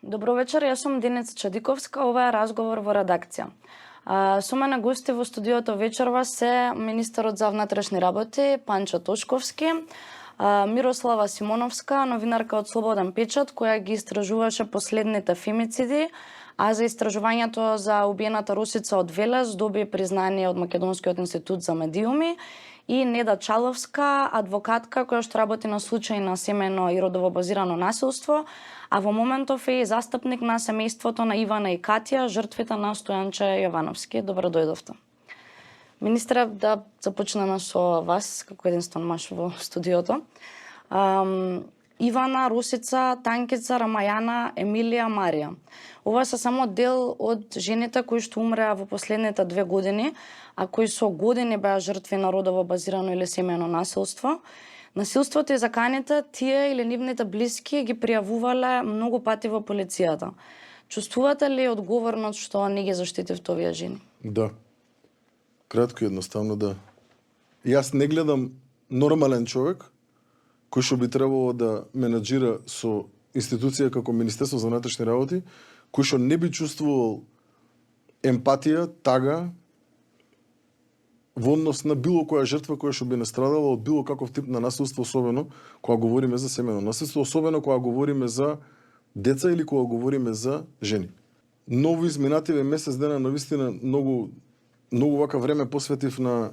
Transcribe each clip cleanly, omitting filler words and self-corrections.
Добро вечер, јас сум Деница Чадиковска, ова е разговор во редакција. Со мене гости во студиото вечерва се министерот за внатрешни работи Панчо Тошковски, Мирослава Симоновска, новинарка од Слободен печат, која ги истражуваше последните фемициди, а за истражувањето за убиената Русица од Велес доби признание од Македонскиот институт за медиуми, и Неда Чаловска, адвокатка која што работи на случаи на семејно и родово базирано насилство, а во моментов е и застапник на семејството на Ивана и Катја, жртвите на Стојанче Јовановски. Добро дојдовте. Министре, да започнеме со вас, како единствен маж во студиото. Ивана, Русица, Танкица, Рамајана, Емилија, Марија. Ова се само дел од жените кои што умреа во последните 2 години, а кои со години беа жртви на родово базирано или семејно насилство. Насилството и заканите тие или нивните блиски ги пријавувале многу пати во полицијата. Чувствувате ли одговорност што не ги заштитивте овие жени? Да. Кратко и едноставно да. Јас не гледам нормален човек кој што би требало да менаџира со институција како Министерство за внатрешни работи, кој што не би чувствувал емпатија, тага во однос на било која жртва која што би настрадала од било каков тип на насилство, особено кога говориме за семејно насилство, особено кога говориме за деца или кога говориме за жени. Ново изминативе месец дена навистина многу вака време посветив на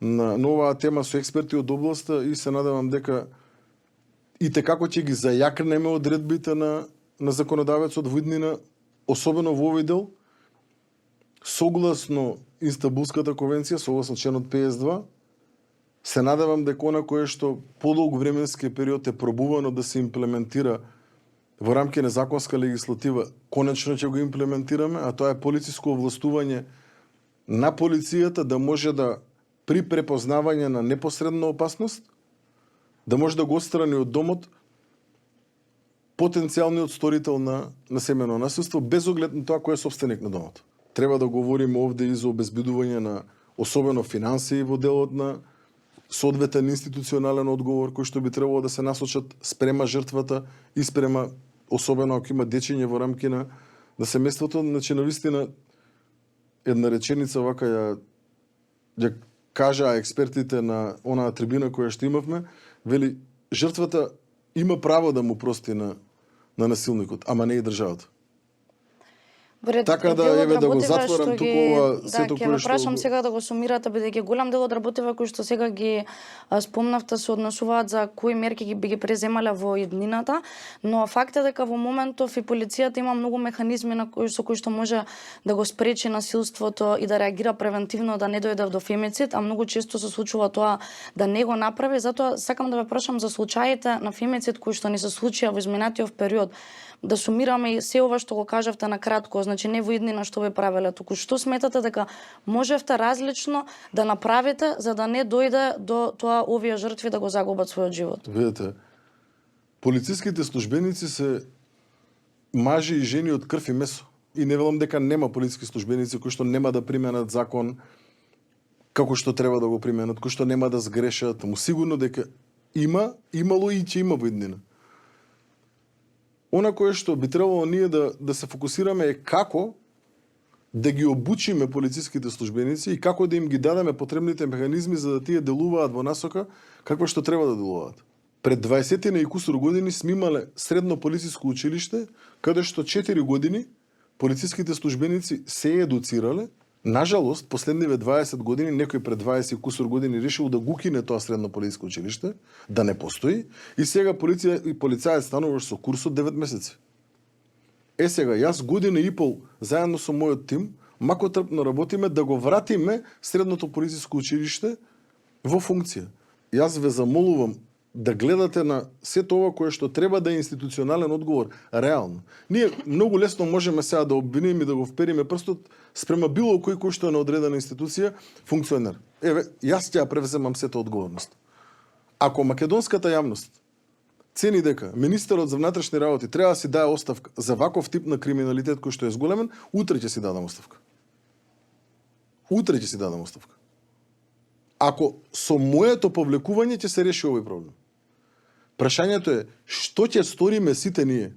оваа тема со експерти од областа и се надевам дека и како ќе ги зајакнеме одредбите на законодавецот во иднина, особено во овој дел, согласно Истанбулската конвенција, согласно членот 52, се надевам дека она кое што подолг временски период е пробувано да се имплементира во рамки на законска легислатива, конечно ќе го имплементираме, а тоа е полициско овластување на полицијата да може да при препознавање на непосредна опасност, да може да го отстрани од домот потенцијалниот сторител на семејно насилство, без оглед на тоа кој е собственик на домот. Треба да говориме овде и за обезбедување на особено финансии во делот на соодветен институционален одговор кој што би требало да се насочат спрема жртвата и спрема особено ако има дечиња во рамки на семејството. Значи навистина една реченица вака ја кажаа експертите на онаа трибина која што имавме, вели жртвата има право да му прости на насилникот, ама не и државата. Така да еве да го затворам туку ова сето кое што... прашам сега да го сумирате, бидејќи голем дел од работите кои што сега ги спомнавте се однесуваат за кои мерки би ги преземале во иднината, но факт е дека во моментов и полицијата има многу механизми со кои што може да го спречи насилството и да реагира превентивно да не дојде до фемицид, а многу често се случува тоа да не го направи. Затоа сакам да ве прашам за случаите на фемицид кои што ни се случија во изминатиот период. Да сумираме и се ова што го кажавте на кратко, значи не во иднина што ве правеле, туку што сметате дека можевте различно да направите за да не дојде до тоа овие жртви да го загубат својот живот? Видете, полициските службеници се мажи и жени од крв и месо. И не велам дека нема полициски службеници кои што нема да применат закон како што треба да го применат, кои што нема да сгрешат, му сигурно дека имало и ќе има во иднина. Она кое што би требало ние да се фокусираме е како да ги обучиме полициските службеници и како да им ги дадеме потребните механизми за да тие делуваат во насока каква што треба да делуваат. Пред 20 и кусур години сме имале средно полициско училиште, каде што 4 години полициските службеници се едуцирале. Нажалост, последниве 20 години, некој пред 20 и кусур години решил да го кине тоа средно полициско училиште, да не постои, и сега полиција и полицаец стануваш со курс од 9 месеци. Сега, јас година и пол, заедно со мојот тим, макотрпно работиме да го вратиме средното полициско училиште во функција. Јас ве замолувам да гледате на сето ова кое што треба да е институционален одговор реално. Ние многу лесно можеме сега да обвиниме и да го впериме прстот спрема било кој што е на одредена институција функционер. Еве, јас ќе ја превземам сето одговорност. Ако македонската јавност цени дека министерот за внатрешни работи треба да си даде оставка за ваков тип на криминалитет кој што е зголемен, утре ќе си дадам оставка. Утре ќе си дадам оставка. Ако со моето повлекување ќе се реши овој проблем. Прашањето е што ќе сториме сите ние,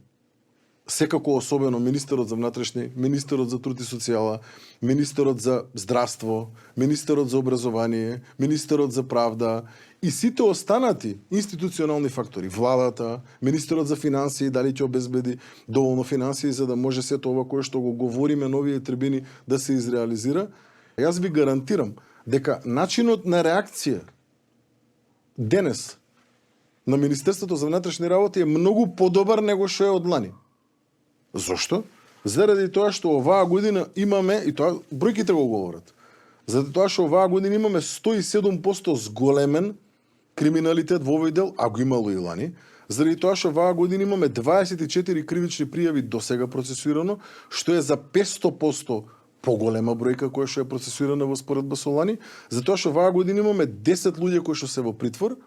секако особено министерот за внатрешни, министерот за труд и социјала, министерот за здравство, министерот за образование, министерот за правда и сите останати институционални фактори, владата, министерот за финансии, дали ќе обезбеди доволно финансии за да може сето ова кое што го говориме на овие трибини да се изреализира. Јас ви гарантирам дека начинот на реакција денес на Министерството за внатрешни работи е многу подобар него што е од лани. Зошто? Заради тоа што оваа година имаме, и тоа бројките го говорат, заради тоа што оваа година имаме 107% зголемен криминалитет во овој дел, а го имало и лани, заради тоа што оваа година имаме 24 кривични пријави досега процесуирано, што е за 500% поголема бројка која што е процесуирана во споредба со лани, затоа што оваа година имаме 10 луѓе кои што се во притвор,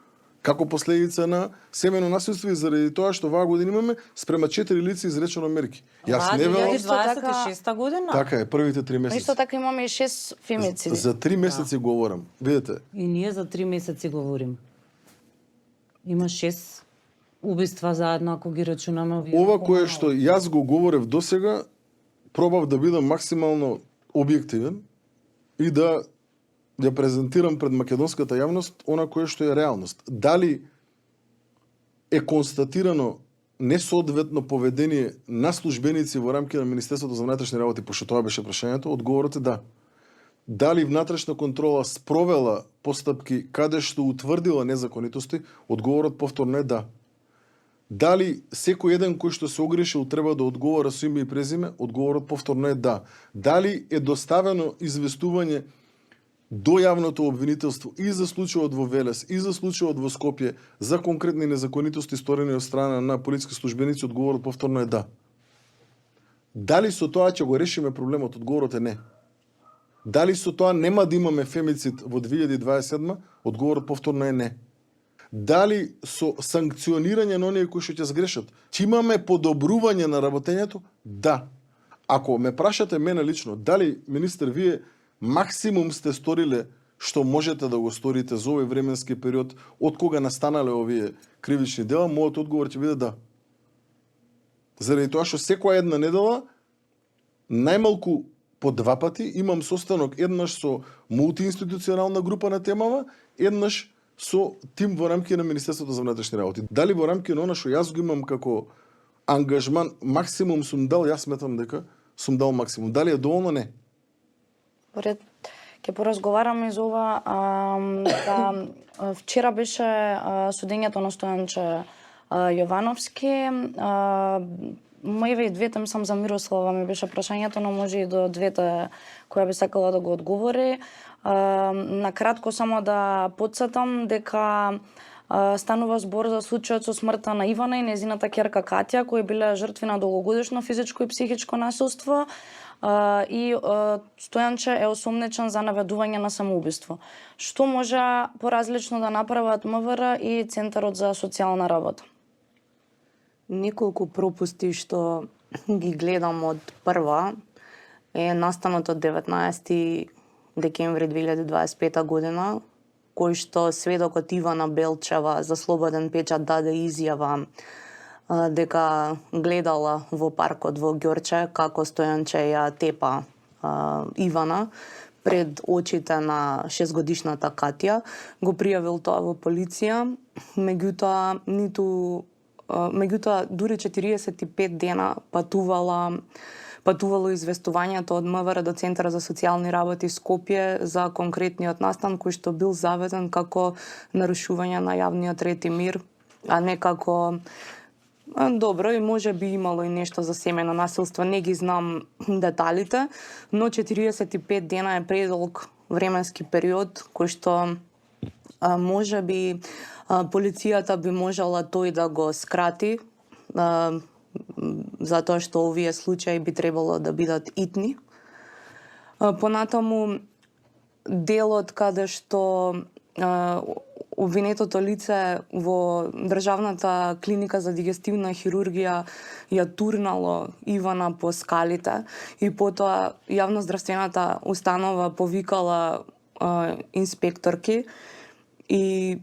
како последица на семејно насилство и заради тоа што оваа година имаме спрема 4 лица изречено мерки. Јас не велам 2026 година. Така е, првите 3 месеци. Исто така имаме и 6 фемициди. За 3 месеци говорам. Видете. И ние за 3 месеци говорим. Има 6 убиства заедно ако ги рачунаме овие. Ова кое што јас го говорев досега, пробав да бидам максимално објективен и да ја презентирам пред македонската јавност она кое што е реалност. Дали е констатирано несоодветно поведение на службеници во рамки на Министерството за внатрешни работи, пошто тоа беше прашањето, одговорот е да. Дали внатрешна контрола спровела постапки каде што утврдила незаконитости, одговорот повторно е да. Дали секој еден кој што се огрешил треба да одговара со име и презиме, одговорот повторно е да. Дали е доставено известување до јавното обвинителство и за случајот во Велес, и за случајот во Скопје, за конкретни незаконитости сторени од страна на полициски службеници, одговорот повторно е да. Дали со тоа ќе го решиме проблемот, одговорот е не. Дали со тоа нема да имаме фемицид во 2027, одговорот повторно е не. Дали со санкционирање на оние кои што ќе сгрешат, ќе имаме подобрување на работењето? Да. Ако ме прашате мене лично, дали, министер, вие максимум сте сториле што можете да го сторите за овој временски период од кога настанале овие кривични дела, мојот одговор ќе биде да. Заради тоа што секоја една недела, најмалку по 2 пати, имам состанок еднаш со мултиинституционална група на темава, еднаш со тим во рамки на Министерството за внатрешни работи. Дали во рамки на она што јас го имам како ангажман, максимум сум дал, јас сметам дека сум дал максимум. Дали е доволно? Не. Поред, ќе поразговараме и за ова. Вчера беше судењето на Стојанче Јовановски. Еве и двете, мислам за Мирослава ми беше прашањето, но може и до двете која би сакала да го одговори. На кратко само да подсетам дека станува збор за случајот со смртта на Ивана и незината ќерка Катја, кои биле жртви на долгогодишно физичко и психичко насилство. И Стојанче е осомнечен за наведување на самоубиство. Што може поразлично да направат МВР и Центарот за социјална работа? Неколку пропусти што ги гледам од прва е настанот од 19 декември 2025 година, кој што сведокот Ивана Белчева за Слободен печат даде изјава дека гледала во паркот во Ѓорче како Стојанче ја тепа Ивана пред очите на 6-годишната Катја. Го пријавил тоа во полиција, меѓутоа дури 45 дена патувало известувањето од МВР до Центар за социјални работи Скопје за конкретниот настан кој што бил заведен како нарушување на јавниот ред и мир, а не како добро, и може би имало и нешто за семејно насилство, не ги знам деталите, но 45 дена е предолг временски период кој што може би полицијата би можела тој да го скрати, затоа што овие случаи би требало да бидат итни. Понатаму, делот каде што обвинетото лице во Државната клиника за дигестивна хирургија ја турнало Ивана по скалите и потоа јавноздравствената установа повикала инспекторки и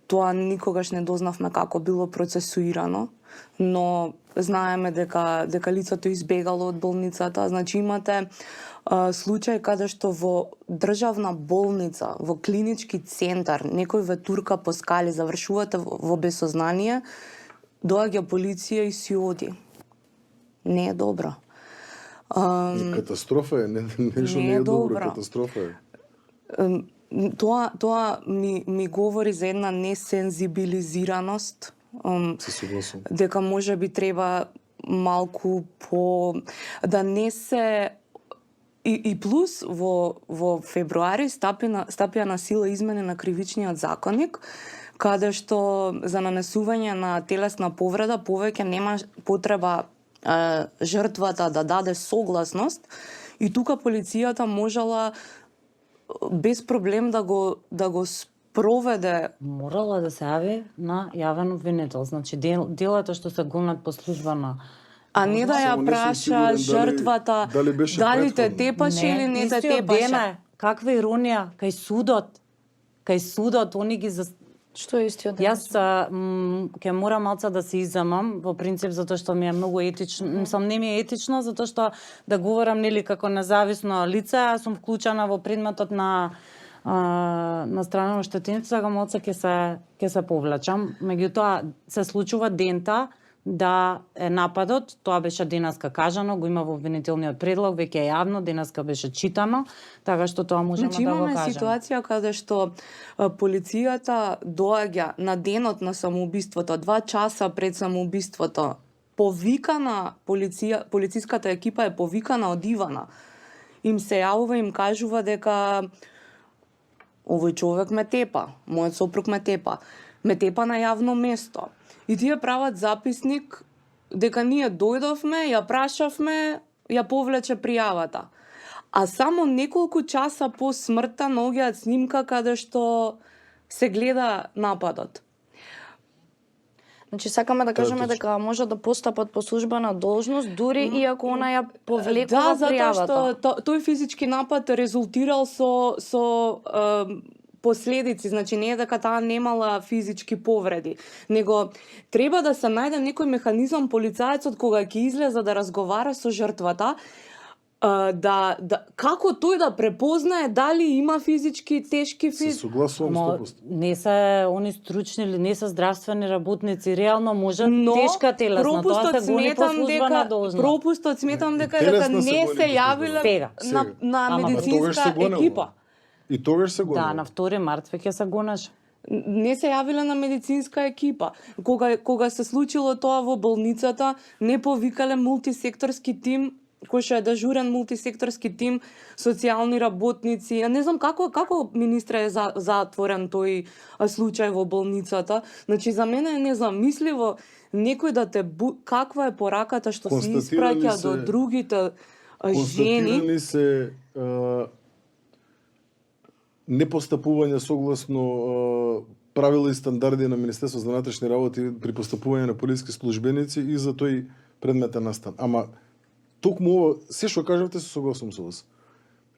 тоа никогаш не дознавме како било процесуирано, но знаеме дека лицето избегало од болницата. Значи имате случај каде што во државна болница, во клинички центар, некој ве турка по скали, завршувате во безсознание, доаѓа полиција и си оди. Не е добро. Катастрофа е, нешто не е добро, катастрофа е. Тоа ми говори за една несензибилизираност. Се согласувам. Дека може би треба малку по да не се и плюс во февруари стапија на сила измени на кривичниот законник, каде што за нанесување на телесна повреда повеќе нема потреба жртвата да даде согласност и тука полицијата можела без проблем да го спроведе. Морала да се јави на јавен обвинител. Значи делото што се гонат по службена, а не да ја праша жртвата дали те тепаше или не те тепаше. Каква иронија кај судот они ги Што е истиот ден? Јас ќе морам малце да се изземам, во принцип, затоа што ми е многу етично, не ми е етично, затоа што да говорам нели како независно лице, јас сум вклучена во предметот на страна на штетеницата, дека малце ќе се повлечам. Меѓутоа се случува дента да е нападот, тоа беше денеска кажано, го има во обвинителниот предлог, веќе е јавно, денеска беше читано, така што тоа можеме да го кажеме. Имаме ситуација каде што полицијата доаѓа на денот на самоубиството, 2 часа пред самоубиството, повикана полициската екипа е повикана од Ивана. Им се јавува, им кажува дека овој човек ме тепа, мојот сопруг ме тепа на јавно место. И тие прават записник дека ние дојдовме, ја прашавме, ја повлече пријавата. А само неколку часа по смртта наоѓаат снимка каде што се гледа нападот. Значи сакаме да кажеме дека може да постапат по службена должност дури и ако она ја повлекува пријавата. Да, затоа што тој физички напад резултирал со последици, значи не е дека таа немала физички повреди, него треба да се најде некој механизам полицаецот кога ќе излезе да разговара со жртвата, како тој да препознае дали има физички тешки Се согласувам 100%. Не се они стручни или не се здравствени работници, реално може тешка телесна, тоа се гони по службена должност. Пропустот сметам дека не се јавиле на медицинска екипа. И тогаш се гонело. Да, на 2 март веќе се гонеше. Не се јавиле на медицинска екипа. Кога се случило тоа во болницата, не повикале мултисекторски тим, кој што е дежурен мултисекторски тим, социјални работници. Ја не знам како министре е затворен тој случај во болницата. Значи за мене е незамисливо некој да те каква е пораката што се испраќа до другите жени. Констатирани се непостапување согласно правила и стандарди на Министерство за внатрешни работи при постапување на полициски службеници и за тој предмет настан. Ама токму ова, се што кажавте, се согласувам со вас.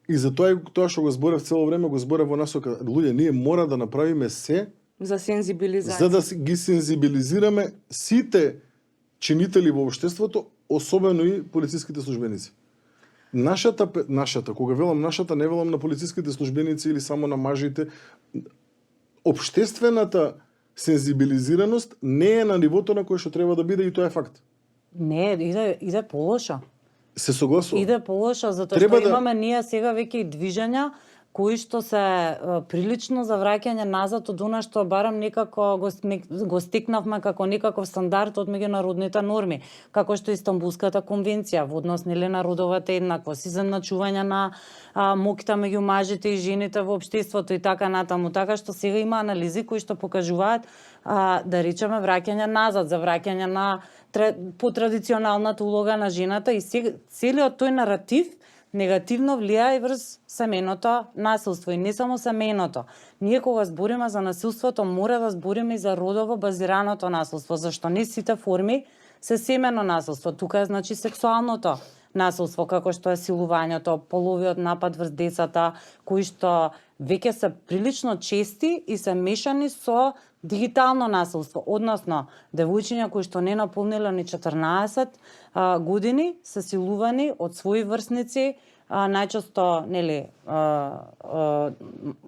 И за тоа што го зборев цело време, го зборев во насока, луѓе, ние мора да направиме се за сензибилизација. За да ги сензибилизираме сите чинители во општеството, особено и полициските службеници. Нашата, кога велам нашата, не велам на полициските службеници или само на мажите, општествената сензибилизираност не е на нивото на кој што треба да биде и тоа е факт. Не, иде полошо. Се согласувам. Иде полошо, затоа што имаме ние сега веќе и движења кои што се прилично за враќање назад од она што барам некако го стекнавме како некаков стандард од меѓународните норми, како што Истанбулската конвенција во однос на родовата еднаквост, изедначување на моќта меѓу мажите и жените во општеството и така натаму, така што сега има анализи кои што покажуваат да речеме враќање назад, за враќање на по традиционалната улога на жената и целиот тој наратив негативно влијае и врз семејното насилство и не само семејното. Ние кога збориме за насилството мора да збориме и за родово базираното насилство, зашто не сите форми се семено насилство. Тука е значи сексуалното насилство, како што е силувањето, половиот напад врз децата, кои што веќе се прилично чести и се мешани со дигитално насилство, односно девојчиња кои што не наполниле ни 14 години се силувани од своји врсници, најчесто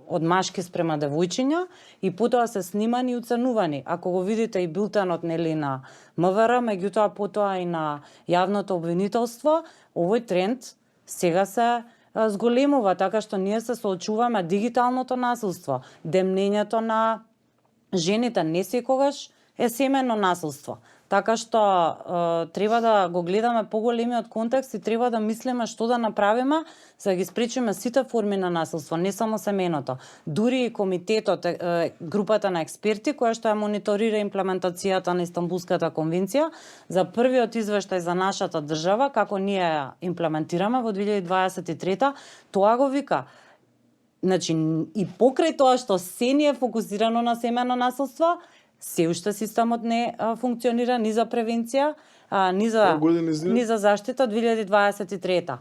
од машки спрема девојчиња и потоа се снимани и уценувани. Ако го видите и билтенот на МВР, меѓутоа потоа и на јавното обвинителство, овој тренд сега се зголемува, така што ние се соочуваме дигиталното насилство, демнењето на жените не секогаш е семено насилство. Така што треба да го гледаме поголемиот контекст и треба да мислиме што да направиме за да ги спречиме сите форми на насилство, не само семеното. Дури и комитетот, групата на експерти која што ја мониторира имплементацијата на Истанбулската конвенција, за првиот извештај за нашата држава, како ние ја имплементираме во 2023, тоа го вика. Значи, и покрај тоа што се ни е фокусирано на семено насилство, се уште системот не функционира ни за превенција, ни за заштита 2023.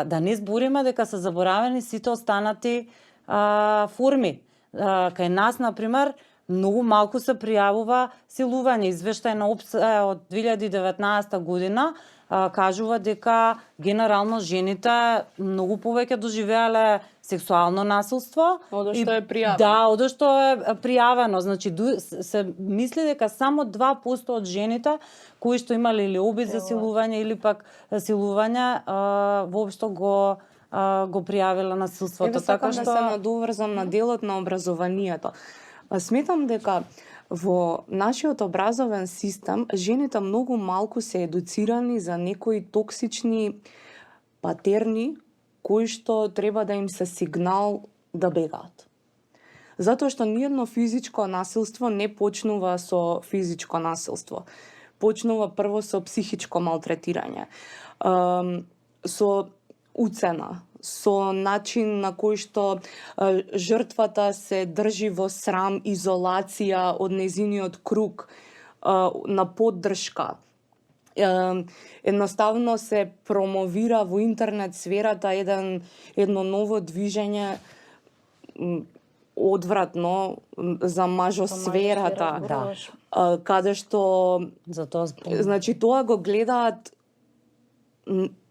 Да не збориме дека се заборавени сите останати форми. Кај нас, например, многу малку се пријавува силување. Извештај на ОПСЕ од 2019 година кажува дека генерално жените многу повеќе доживеале сексуално насилство. Одо што е пријавено. Да, одо што е пријавено. Значи, се мисли дека само 2% од жените кои што имале или обид за силување или пак силување воопшто го пријавиле насилството. Така што да се надоврзам на делот на образованието. Сметам дека во нашиот образовен систем жените многу малку се едуцирани за некои токсични патерни кои што треба да им се сигнал да бегаат. Затоа што ниедно физичко насилство не почнува со физичко насилство. Почнува прво со психичко малтретирање, со уцена, со начин на кој што жртвата се држи во срам, изолација од нејзиниот круг, на поддршка. Едноставно се промовира во интернет сферата едно ново движење одвратно за мажосферата, каде што значи тоа го гледаат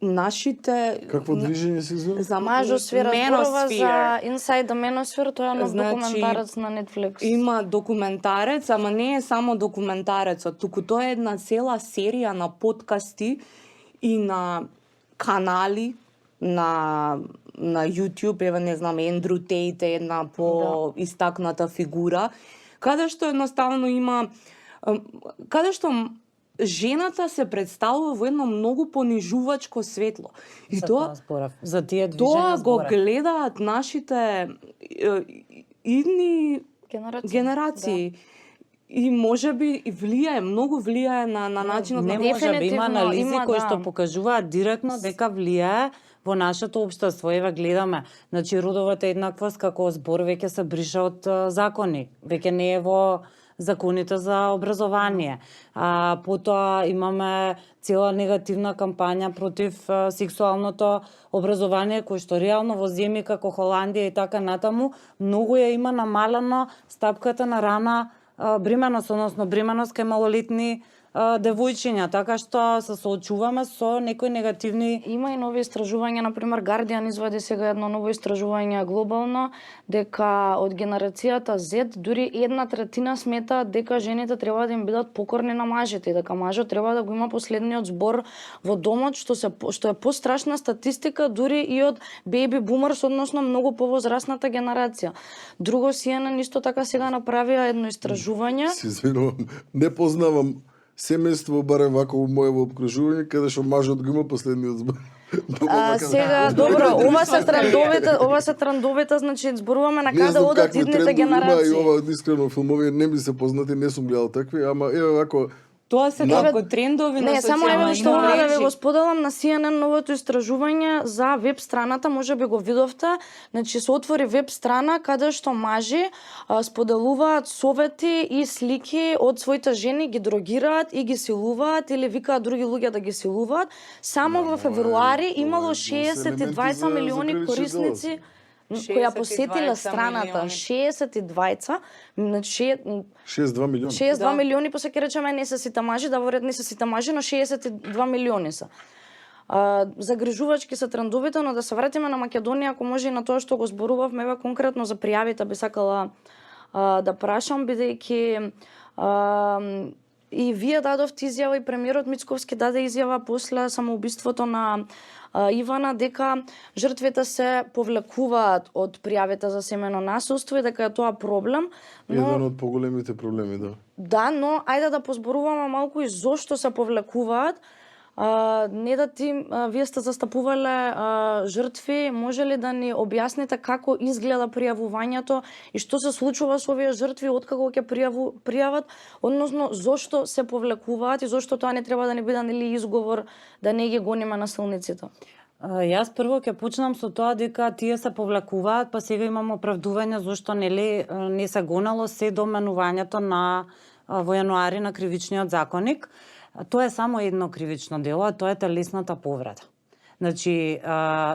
нашите... Какво движење се извини? За Мажосфера зборува за Inside the Manosphere, тоа е нов документарец на Netflix. Има документарец, ама не е само документарецот, туку тоа е една цела серија на подкасти и на канали на YouTube, еве не знам, Ендрю Тейт е една по-истакната фигура, каде што едноставно има, каде што жената се представува во едно многу понижувачко светло. И тоа за тие движења тоа го гледаат нашите идни генерации. И можеби влијае, многу влијае на начинот на можеби има анализи кои што покажуваат директно дека влијае во нашето општество. Еве гледаме, значи родовата еднаквост како збор веќе се брише од закони, веќе не е во законите за образование. Потоа имаме цела негативна кампања против сексуалното образование, кој што реално во земји како Холандија и така натаму многу ја има намалено стапката на рана бременост, односно бременост кај малолетни девојчиња, така што се соочуваме со некои негативни. Има и нови истражувања, например Guardian извади сега едно ново истражување глобално дека од генерацијата Z дури 1/3 сметаат дека жените треба да им бидат покорни на мажите и дека мажот треба да го има последниот збор во домот, што е пострашна статистика дури и од baby boomers, односно многу повозрасната генерација. Друго CNN исто така сега направија едно истражување. Се извинувам, не познавам семејство, барем вако у моево обкружување, каде што мажот го има последниот збор. Сега, добро, ова се трендовите, значи зборуваме на каде одат идните генерации. Има и ова искрено филмови не ми се познати, не сум гледал такви, ама еве вако Тоа се како трендови на Не, само еве што социјални да ви мрежи. го споделам на CNN новото истражување за веб страната, може би го видовте, значи се отвори веб страна каде што мажи споделуваат совети и слики од своите жени, ги дрогираат и ги силуваат или викаат други луѓе да ги силуваат. Само во февруари имало 62 милиони корисници која посетила страната, 62, значи 62 милиони. 62 милиони, па се ќе речеме не се сите мажи, да воред не се сите мажи, но 62 милиони се. Загрижувачки се трендовите, но да се вратиме на Македонија, ако може и на тоа што го зборувавме, еве конкретно за пријавите би сакала да прашам, бидејќи и вие дадовте изјава и премиерот Мицковски даде изјава после самоубиството на Ивана дека жртвите се повлекуваат од пријавите за семено насилство и дека е тоа проблем. Еден од поголемите проблеми, да. Да, но ајде да позборуваме малку и зошто се повлекуваат. Не да вие сте застапувале жртви, може ли да ни објасните како изгледа пријавувањето и што се случува со овие жртви, откако ќе пријават, односно зошто се повлекуваат и зошто тоа не треба да ни биде нели изговор да не ги гониме насилниците? Јас прво ќе почнам со тоа дека тие се повлекуваат, па сега имам оправдување зошто нели не се гонало се до менувањето на во јануари на кривичниот законник. Тоа е само едно кривично дело, а тоа е телесната повреда. Значи,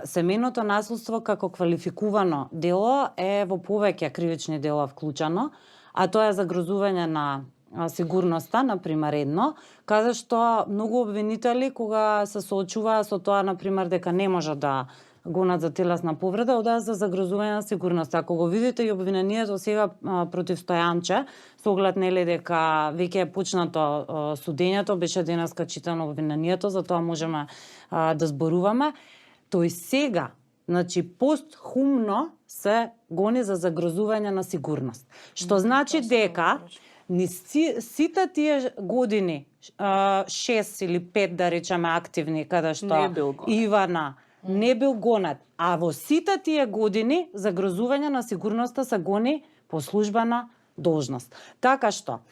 семејното насилство како квалификувано дело е во повеќе кривични дела вклучено, а тоа е загрозување на сигурноста, например, едно, каде што многу обвинители кога се соочуваат со тоа, например, дека не може да гонат за телесна повреда, одаа за загрозување на сигурноста. Ако го видите и обвинението сега против Стојанче, со оглед нели дека веќе е почнато судењето, беше денеска читано обвинението, за тоа можеме да зборуваме. Тој сега, значи постхумно се гони за загрозување на сигурност. Што значи дека ни сите тие години, 6 или 5 да речеме активни, каде што Ивана не бил гонат, а во сите тие години загрозување на сигурноста се гони по службена должност. Така што,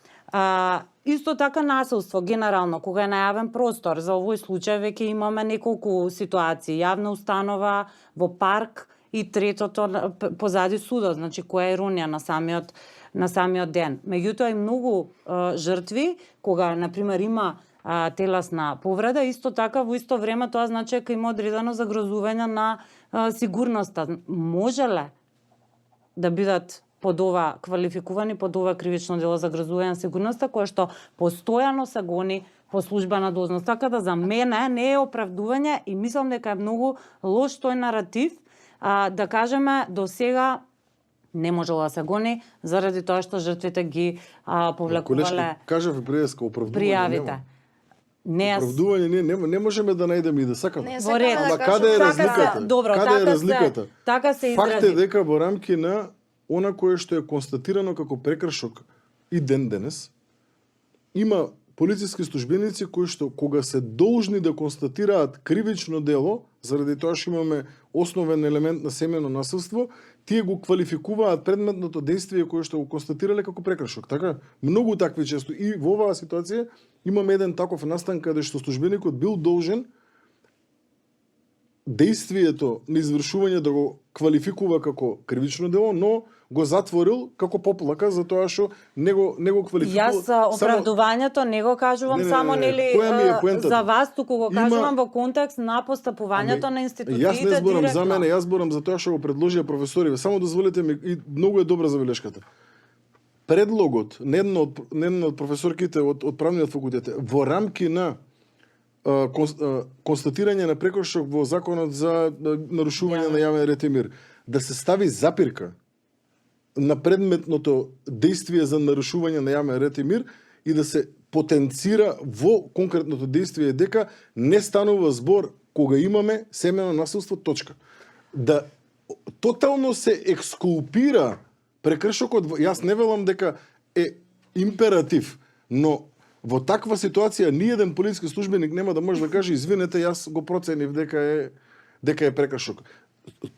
исто така насилство генерално, кога е најавен простор, за овој случај веќе имаме неколку ситуации, јавна установа, во парк и третото позади судот, значи која е иронија на самиот ден. Меѓутоа и многу жртви, кога например има телесна повреда, исто така во исто време тоа значи дека има одредено загрозување на сигурноста. Може ли да бидат под ова квалификувани под ова кривично дело загрозување на сигурноста, кое што постојано се гони по службена должност. Така да за мене не е оправдување и мислам дека е многу лош тој наратив, да кажеме до сега не можело да се гони заради тоа што жртвите ги повлекувале кажав преска оправдување пријавите. Оправдување не можеме да најдеме и да сакаме. Во ред. Ама каде е разликата? Добро, каде е разликата? Така се изрази. Факт е дека во рамки на она кое што е констатирано како прекршок и ден денес, има полициски службеници кои што кога се должни да констатираат кривично дело, заради тоа што имаме основен елемент на семено насилство, тие го квалификуваат предметното действие кое што го констатирале како прекршок. Така, многу такви често. И во оваа ситуација имаме еден таков настан каде што службеникот бил должен действието на извршување да го квалификува како кривично дело, но го затворил како поплака за тоа што не го квалификува. Јас оправдувањето не го кажувам само нели за вас, туку го кажувам во контекст на постапувањето на институциите. Јас не зборам за мене, јас зборам за тоа што го предложија професориве. Само дозволете ми, и многу е добра забелешката. предлогот на една од професорките од правниот факултет во рамки на констатирање на прекршок во законот за нарушување на јавен ред и мир, да се стави запирка на предметното действие за нарушување на јавен ред и мир и да се потенцира во конкретното действие дека не станува збор кога имаме семено насилство, точка. Да тотално се екскулпира прекршокот, јас не велам дека е императив, но во таква ситуација ниеден полициски службеник нема да може да каже извинете, јас го проценив дека е прекршок.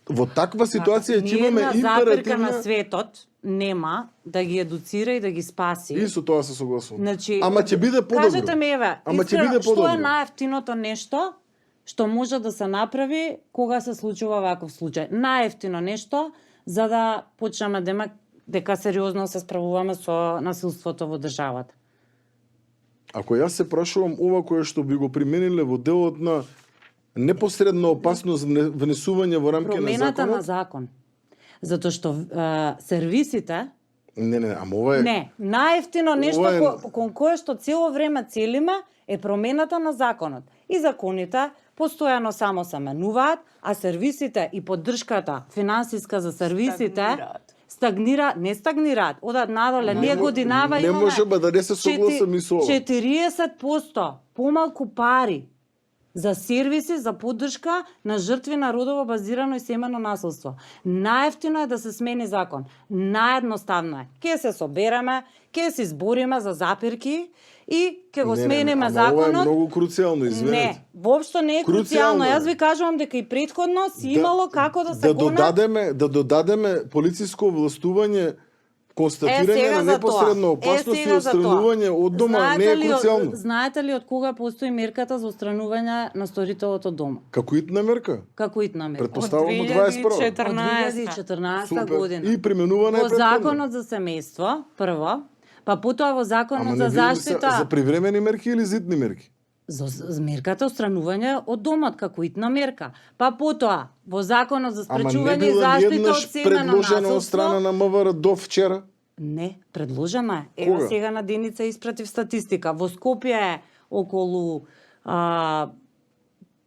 Во таква ситуација ќе имаме ниедна запирка императивна... на светот нема да ги едуцира и да ги спаси. И со тоа се согласувам. Значи, Ама ќе биде подобро. Кажете ми, еве, Ама ќе биде што подобро. е најефтиното нешто што може да се направи кога се случува ваков случај? Најефтино нешто за да почнеме дека сериозно се справуваме со насилството во државата. Ако јас се прашувам ова кое што би го примениле во делот на непосредна опасност внесување во рамки на Промената на законот... закон. Затоа што сервисите Не, ама ова е... Не, најефтино нешто Ова е- кон кое што цело време целиме е промената на законот. И законите постојано само се менуваат, а сервисите и поддршката финансиска за сервисите не стагнираат, одат надоле. Ние годинава не имаме може да не се согласам и со ова. 40% помалку пари за сервиси, за поддршка на жртви на родово базирано и семено насилство. Најефтино е да се смени закон. Наједноставно е. Ке се собереме, ке се избориме за запирки и ке го смениме ама законот. ова е многу круцијално, извинете. Не, воопшто не е круцијално. Јас ви кажувам дека и претходно си имало како да се да додадеме полициско властување, констатирање на непосредна опасност и отстранување од дома не е круцијално. Знаете ли од кога постои мерката за отстранување на сторителот од дома? Како итна мерка? Како итна мерка? Предпоставувам од 21. Од 2014 година. И применувана е Во претходно. законот за семејство, прво, па потоа во законот Ама за не види заштита... за привремени мерки или зитни мерки? За мерката отстранување од домот како итна мерка. Па потоа во законот за Ама не спречување и била заштита од еднаш семено предложена од страна насилство. на МВР до вчера? Не, предложена е. Ева Кога? сега на Деница испратив статистика. Во Скопје е околу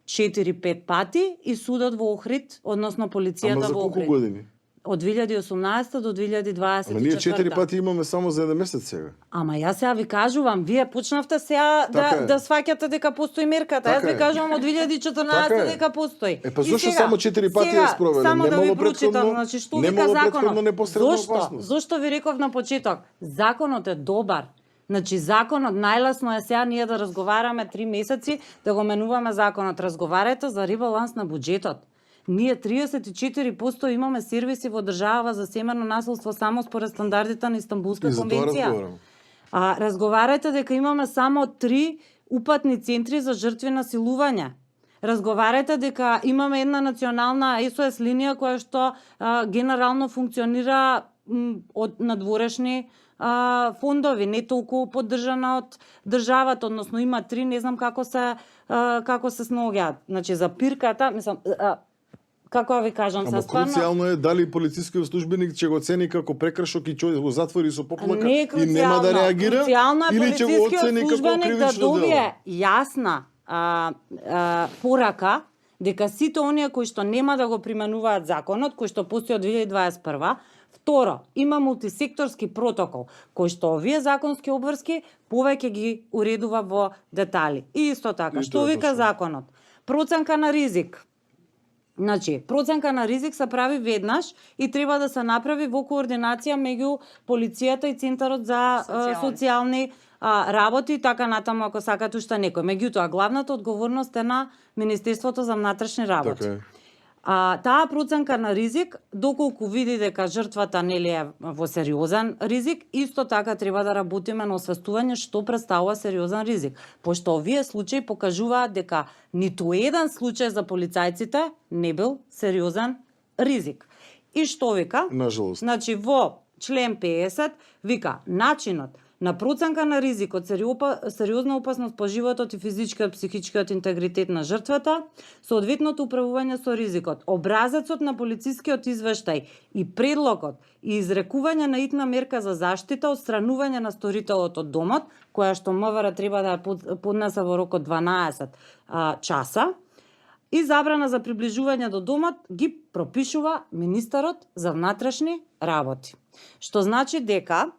4-5 пати и судот во Охрид, односно Ама полицијата за во колку Охрид. години? Од 2018 до 2024. Ама ние 4 пати имаме само за 1 месец сега. Ама јас сега ви кажувам, вие почнавте сега Така е. да сваќате дека постои мерката. Така Јас ви е. кажувам од 2014 Така е. дека постои. Е, па И зошто сега- само 4 пати сега, ја спроведе? Само да ви Немало прочитам, претходно- значи што немало вика претходно законот. непосредна Зошто? опасност. Зошто ви реков на почеток? Законот е добар. Значи законот најлесно е сега ние да разговараме 3 месеци да го менуваме законот. Разговарате за ребаланс на буџетот. Ние 34% имаме сервиси во држава за семено насилство само според стандардите на Истанбулска И за тоа конвенција. разговарам. Разговарате дека имаме само 3 упатни центри за жртви на силување. Разговарате дека имаме една национална SOS линија која што генерално функционира од надворешни фондови, не толку поддржана од државата, односно има 3, не знам како се сноѓаат. Значи за пирката, мислам, како ви кажам, Ама круцијално е дали полицискиот службеник ќе го оцени како прекршок и ќе го затвори со поплака Не е и нема да реагира, Круцијално е или ќе го полицискиот оцени како службеник да кривично дело. добие јасна порака дека сите оние кои што нема да го применуваат законот, кој што постои од 2021, второ, има мултисекторски протокол, кој што овие законски обврски повеќе ги уредува во детали. И исто така, И што тоа е вика точно. законот? Проценка на ризик. Значи, проценка на ризик се прави веднаш и треба да се направи во координација меѓу полицијата и Центарот за социјални работи и така натаму ако сакате уште некој. Меѓутоа, главната одговорност е на Министерството за внатрешни работи. Така е. Таа проценка на ризик, доколку види дека жртвата нели е во сериозен ризик, исто така треба да работиме на освестување што представува сериозен ризик. Пошто овие случаи покажуваат дека ниту еден случај за полицајците не бил сериозен ризик. И што вика? Нажалост. Значи во член 50 вика начинот На проценка на ризикот, сериозна опасност по животот и физичкиот, психичкиот интегритет на жртвата, соодветното управување со ризикот, образецот на полицискиот извештај и предлогот и изрекување на итна мерка за заштита, отстранување на сторителот од домот, која што МВР треба да ја поднесе во рок од 12 часа, и забрана за приближување до домот ги пропишува министерот за внатрешни работи. Што значи дека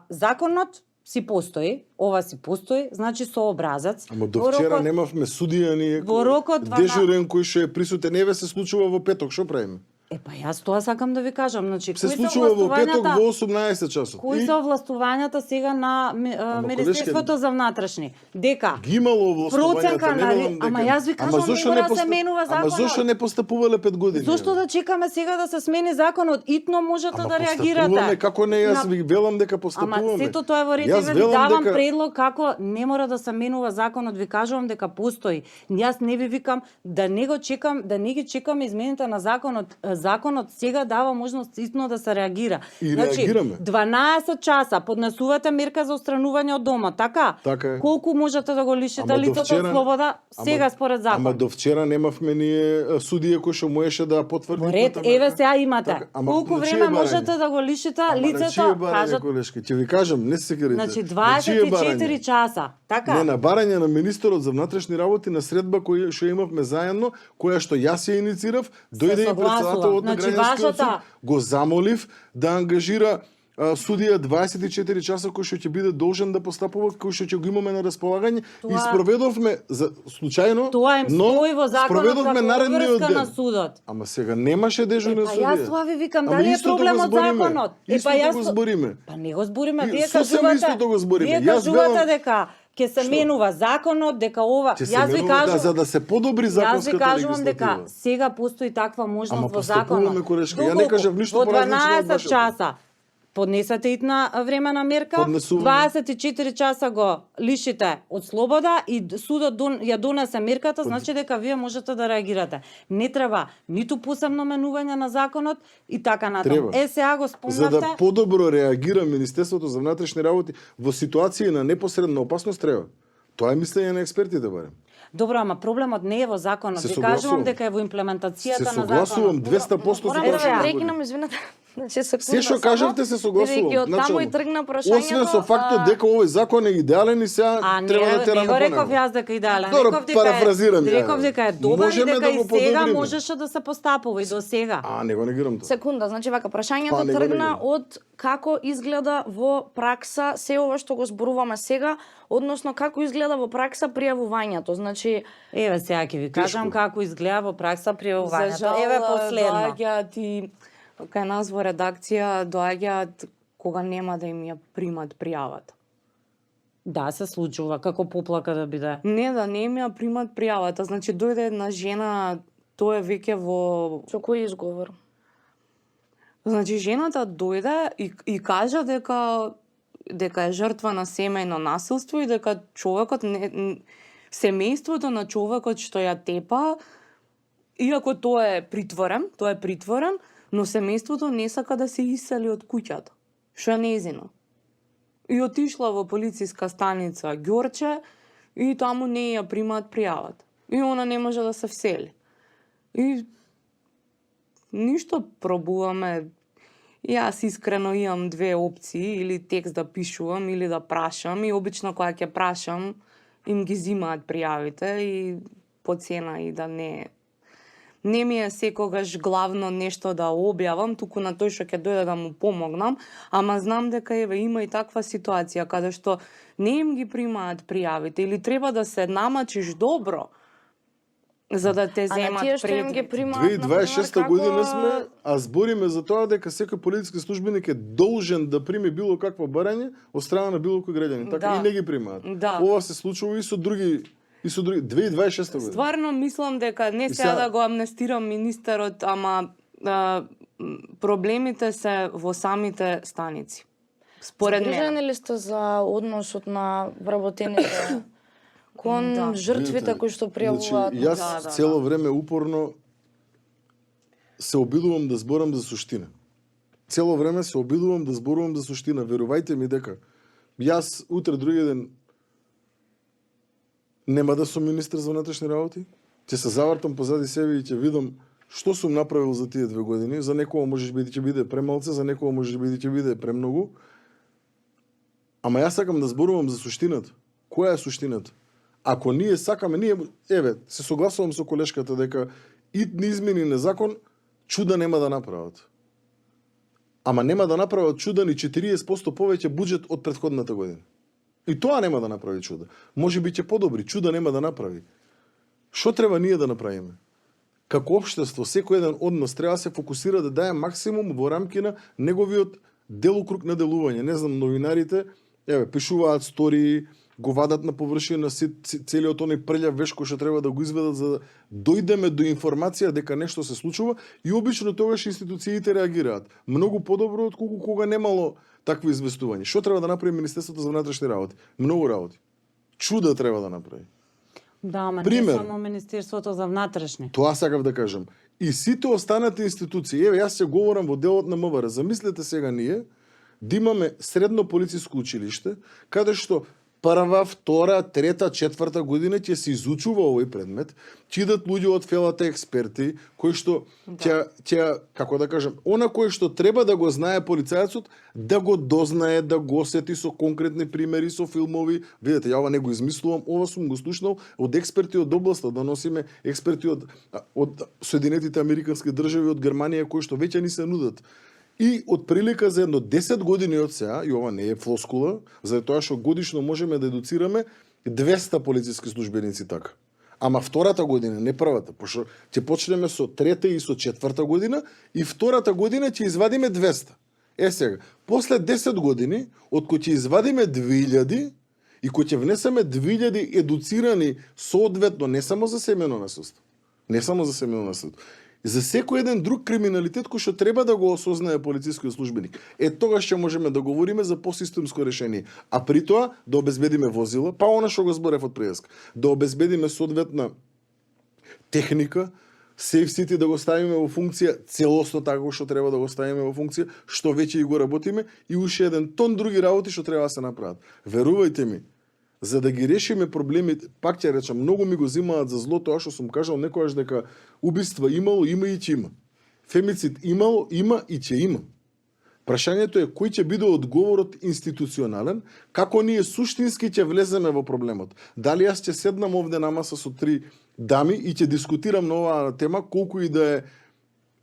законот си постои, ова си постои, значи со образец. Ама до вчера немавме судија ние. Во рокот дежурен кој што е присутен, еве се случува во петок, што правиме? Јас тоа сакам да ви кажам, значи се случува во петок во 18 часот. Кои се овластувањата сега на Министерството за внатрешни? Дека ги имало овластувањата, ама јас ви кажам, не мора да се менува законот. Ама зошто не постапувале 5 години? Зошто да чекаме сега да се смени законот? Итно можете да реагирате. Постапуваме, како не, јас ви велам дека постапуваме. Ама сето тоа е во ред, ви давам предлог како не мора да се менува законот, ви кажувам дека постои. Јас не ви викам да не го чекам, да не ги чекаме измените на законот. Законот сега дава можност итно да се реагира. И значи, реагираме. 12 часа поднесувате мерка за отстранување од домот, така? Така е. Колку можете да го лишите лицето од слобода сега според закон? Ама до вчера немавме ние судија кој што можеше да потврди. Ред, еве сега имате. Така, колку време можете да го лишите лицето? Кажат, колешки, ќе ви кажам, не се секирате. Значи 24 часа, така? Не, на барање на министерот за внатрешни работи на средба која што имавме заедно, која што јас ја иницирав, дојде и председателот на граѓанскиот суд, го замолив да ангажира судија 24 часа кој што ќе биде должен да постапува, кој што ќе го имаме на располагање и спроведовме за случајно, тоа им стои во законот како обврска на судот. Ама сега немаше дежурен судија. Јас тоа ви викам, дали е проблем од законот? Исто го збориме. Па не го збориме, вие кажувате. Вие кажувате дека ќе се менува законот, дека ова... Јас ви кажувам, за да се подобри законската легислатива. Јас ви кажувам дека сега постои таква можност во законот. Ја не кажав ништо во 12 часа поднесете итна времена мерка, 24 часа го лишите од слобода и судот ја донесе мерката, значи дека вие можете да реагирате. Не треба ниту посебно менување на законот и така натаму. Сега го спомнавте. За да подобро реагира Министерството за внатрешни работи во ситуации на непосредна опасност треба. Тоа е мислење на експертите барем. Добро, ама проблемот не е во законот. Ви кажувам дека е во имплементацијата на законот. Се согласувам 200% со прашањето. Прекинам, извинете. Значи секунда. Се што кажавте се согласувам. Таму и тргна прашањето. Освен со фактот дека овој закон е идеален и сега треба да тераме по него. Не реков јас дека е идеален. Реков дека е добар и дека и сега можеше да се постапува и до сега. Не го негирам тоа. Секунда, значи вака прашањето тргна од како изгледа во пракса се ова што го зборуваме сега, односно како изгледа во пракса пријавувањето. Значи, еве сега ќе ви кажам како изгледа во пракса пријавувањето. Еве последно. Кај нас во редакција доаѓаат кога нема да им ја примат пријавата. Да, се случува, како поплака да биде. Не, да не им ја примат пријавата. Значи, дојде една жена, тоа е веќе во... Со кој изговор? Значи, жената дојде и кажа дека е жртва на семејно насилство и дека човекот, семејството на човекот што ја тепа, иако тоа е притворен, но семејството не сака да се исели од куќата, што е нејзино. И отишла во полициска станица Ѓорче и таму не ја примаат пријавата. И она не може да се всели. И ништо пробуваме. Јас искрено имам две опции, или текст да пишувам, или да прашам. И обично кога ќе прашам, им ги зимаат пријавите и по цена и да не ми е секогаш главно нешто да објавам, туку на тој што ќе дојде да му помогнам, ама знам дека еве има и таква ситуација каде што не им ги примаат пријавите или треба да се намачиш добро за да те земат пред. А тие што им ги примаат, 2026 година сме, а збориме за тоа дека секој полициски службеник е должен да прими било какво барање од страна на било кој граѓанин, така и не ги примаат. Ова се случува и со други 2026 година. Стварно мислам дека не сега да го амнестирам министерот, ама проблемите се во самите станици. Според мене. Загрижени ли сте за односот на вработените кон жртвите кои што пријавуваат? Јас цело време упорно се обидувам да зборам за суштина. Цело време се обидувам да зборувам за суштина. Верувајте ми дека Јас утре други ден нема да сум министер за внатрешни работи, ќе се завртам позади себе и ќе видам што сум направил за тие 2 години. За некој можеш би ќе биде премалце, за некој можеш би ќе биде премногу. Ама јас сакам да зборувам за суштината. Која е суштината? Ако ние сакаме, се согласувам со колешката дека итни измени на закон чуда нема да направат. Ама нема да направат чуда ни 40% повеќе буџет од претходната година. И тоа нема да направи чуда. Може би ќе подобри, чуда нема да направи. Што треба ние да направиме? Како општество, секој еден од нас треба да се фокусира да даде максимум во рамки на неговиот делокруг на делување. Не знам, новинарите, пишуваат стории, го вадат на површина целиот оној прљав веш кој што треба да го изведат за да дојдеме до информација дека нешто се случува и обично тогаш институциите реагираат многу подобро отколку кога немало такви известувања. Што треба да направи Министерството за внатрешни работи? Многу работи. Чуда треба да направи. Да, ама Пример. не само Министерството за внатрешни. Тоа сакав да кажам. И сите останати институции, јас се говорам во делот на МВР. Замислете сега ние да имаме средно полициско училиште, каде што прва, втора, трета, четврта година ќе се изучува овој предмет, ќе идат луѓе од фелата експерти, кои што ќе, како да кажам, она кој што треба да го знае полицајецот, да го дознае, да го осети со конкретни примери, со филмови. Видете, ја ова не го измислувам, ова сум го слушнал од експерти од областа, да носиме експерти од Соединетите Американски држави, од Германија, кои што веќе ни се нудат. И од прилика за едно 10 години од сега, и ова не е флоскула, за тоа што годишно можеме да едуцираме 200 полициски службеници така. Ама втората година, не првата, пошто ќе почнеме со трета и со четврта година и втората година ќе извадиме 200. Сега, после 10 години, од кои ќе извадиме 2000 и кои ќе внесеме 2000 едуцирани соодветно не само за семејно насилство, не само за семејно насилство, за секој еден друг криминалитет кој што треба да го осознае полицискиот службеник. Тогаш ќе можеме да говориме за посистемско решение. А при тоа да обезбедиме возила, па она што го зборев од преска, да обезбедиме соодветна техника, сейфсити да го ставиме во функција, целосно така што треба да го ставиме во функција, што веќе и го работиме, и уште еден тон други работи што треба да се направат. Верувајте ми, за да ги решиме проблемите, пак ќе речам, многу ми го зимаат за зло тоа што сум кажал некојаш дека убиства имало, има и ќе има. Фемицид имало, има и ќе има. Прашањето е кој ќе биде одговорот институционален, како ние суштински ќе влеземе во проблемот. Дали јас ќе седнам овде на маса со 3 дами и ќе дискутирам на оваа тема, колку и да е